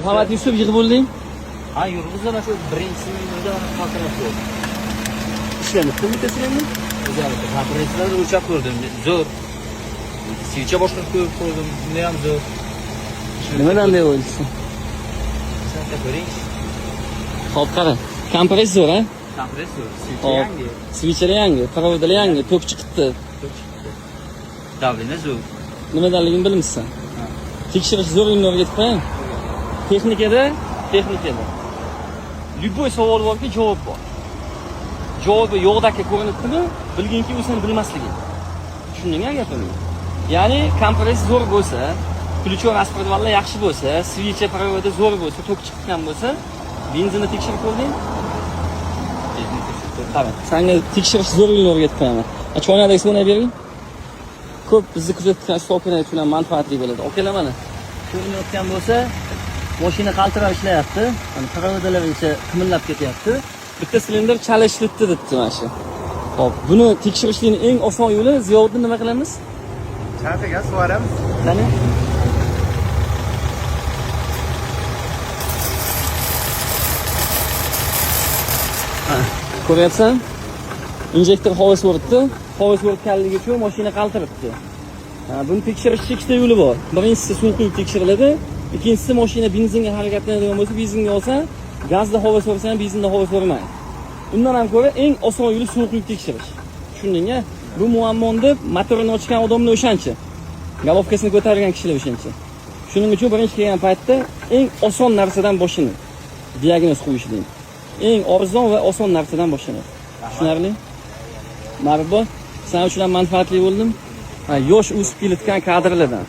Muhammad Yusuf, yig'ib bo'lding? Ha, yurg'izdi, mana shu birinchisi o'zi mana qaltirab ko'rdim. Ishlanibdi bittasini endi. O'zi kompressorni o'lchab ko'rdim. Zo'r. Свеча boshqa ko'rib ko'rdim. Bunda ham zo'r. Nimadan deb o'ylaysan? Sen ko'ring. Hop, qara. Kompressor, ha? Kompressor, свеча Hop. yangi. Свеча lar yangi, провод lar yangi, tok chiqibdi. Tok chiqibdi. Давление zo'r. Nimadanligini bilmaysan. Ha. Tekshirish zo'rligini o'rgatib qo'ying. Texnikada любой savol borki, javob bor. Javobi yo'qdagi ko'rinibdimi, bilginki, u seni bilmasliging. Tushundingmi gapimni? Ya'ni kompressor zo'r bo'lsa, ключевой распредвал lar yaxshi bo'lsa, свеча провода zo'r bo'lsa, tok chiqqan bo'lsa, benzinni tekshirib ko'rding? Benzin tekshirib ko'rdim. Qara, sanga tekshirish zo'rligini o'rgatib qo'yaman. Choynadagi suvni bering. Ko'p bizni kuzatgan usta akalar uchun ham manfaatli bo'ladi. Akalar, mana ko'rinayotgan bo'lsa, mashina qaltirab ishlayapti. Mana провода lar ichi qimillab ketyapti. Bitta silindr chala ishlatdi debdi mana shu. Xo'p, buni tekshirishning eng oson yo'li, Ziyoviddin, nima qilamiz? Chanqaga suvaramiz. Qani? Ha, ko'ryapsan? Injektor havo so'ribdi. Havo so'rtganligi uchun mashina qaltiribdi. Ha, buni tekshirishni ikkita yo'li bor. Birinchisi suv quyib tekshiriladi. Ikkinchisi, mashina benzinga harakatlanadigan bo'lsa, benzinga olsan, gazda havo so'rsa ham, benzinda havo so'rmaydi. Undan ham ko'ra eng oson yo'li suv quyib tekshirish. Tushundingmi? Bu muammoni deb motorini ochgan odamlar o'shancha. Головка sini ko'targan kishilar o'shancha. Shuning uchun birinchi kelgan paytda eng oson narsadan boshlanadi. Diagnoz qo'yishning. Eng arzon va oson narsadan boshlanadi. Tushunarli? Marhabo, sen uchun ham manfaatli bo'ldim. Ha, yosh o'sib kelayotgan kadrlardan.